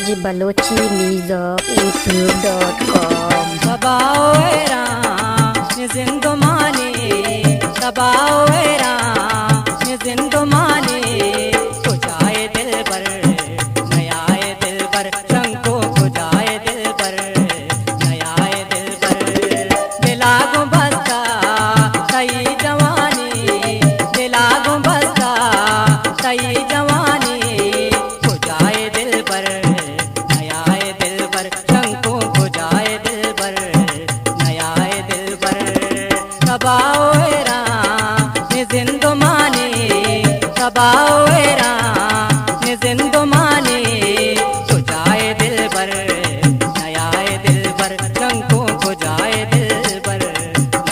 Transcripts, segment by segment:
جی Balochi music YouTube dot com. تباہ و حیران زندمانی، تباہ و حیران زندمانی، کجائے دلبر، نیائے دلبر، چنکو کجائے دلبر، نیائے دلبر۔ دلا گوں بستہ تئی جوانی، دلا گوں بستہ تئی جوانی، کجائے دلبر، نیائے دلبر، چنکو کجائے دلبر، نیائے دلبر۔ تباہ و حیران زندمانی، تباہ و حیران زندمانی، کجائے دلبر، نیائے دلبر، چنکو کجائے دلبر،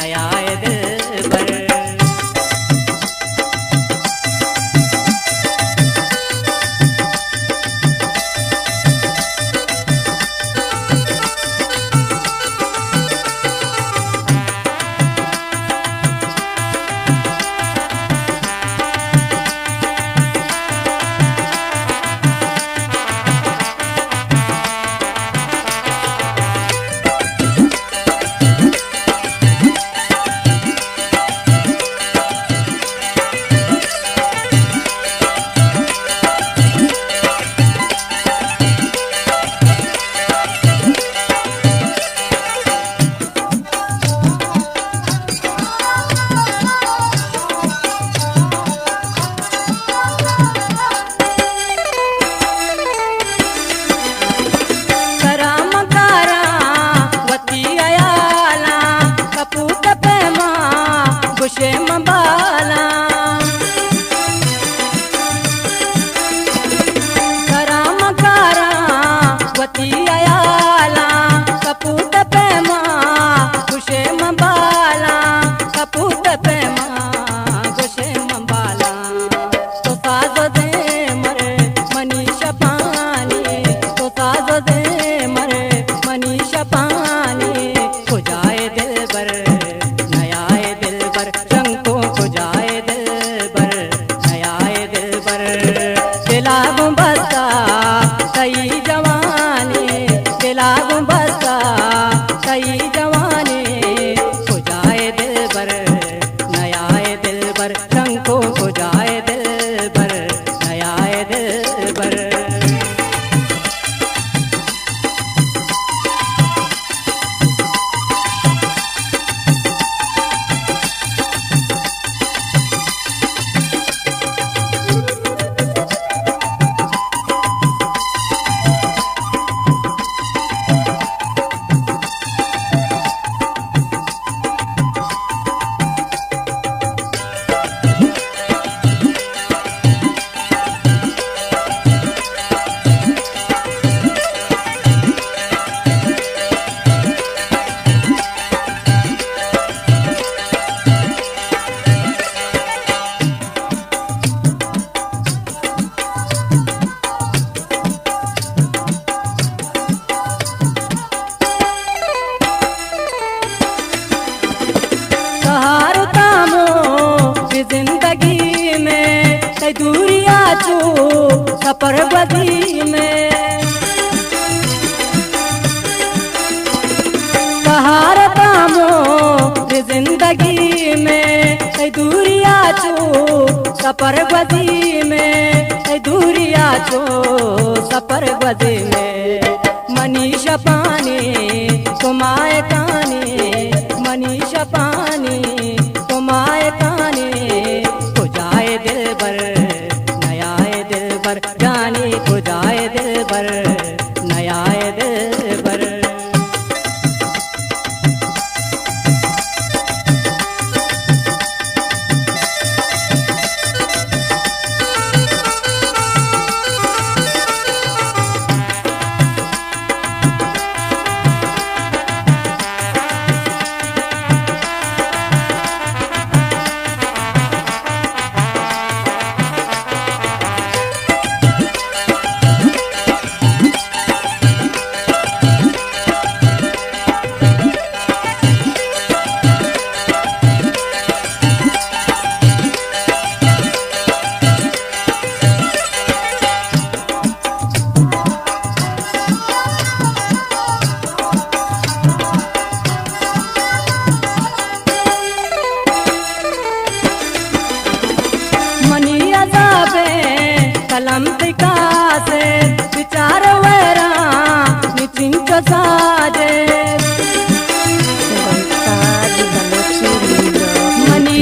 نیائے دلبر۔ کراں من کاراں وتی ہیالاں، کپوت پیما گوشے من بالاں۔ کراں من کاراں وتی ہیالاں، کپوت پیما گوشے من بالاں، کپوت پیما گوشے من بالاں۔ تو ساز و زیمر منی شپانی، تو ساز و زیمر منی شپانی، کجائے دلبر، نیائے دلبر، چنکو کجائے دلبر، نیائے دلبر۔ دلا گوں بستہ تئی جوانی، دلا گوں بستہ تئی جوانی، کجائے دلبر، نیائے دلبر، چنکو کجائے دلبر، نیائے دلبر۔ تہار تامو زندگی میں، تئی دوریا چو سپر گوزی میں۔ تہار تامو زندگی میں، تئی دوریا چو سپر گوزی میں، تئی دوریا چو سپر گوزی میں۔ منی شپانی کمائے کانی، منی شپانی کمائے کانی، کجائے دلبر، نیائے دلبر، جانی کجائے دلبر، نیائے دلبر۔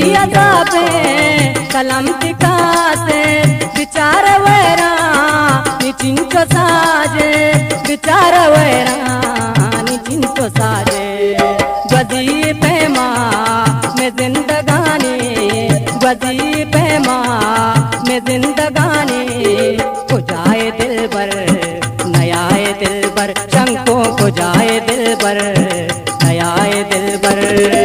عذابیں قلم تکاسے، بچار ویرانی چنچو ساجے، بچار ویرانی چنچو ساجے۔ گوزی پیما میں زندگانی، گوزی پیما میں زندگانی۔ کجائے دلبر، نیائے دلبر، شنکو کجائے دلبر، نیائے دلبر۔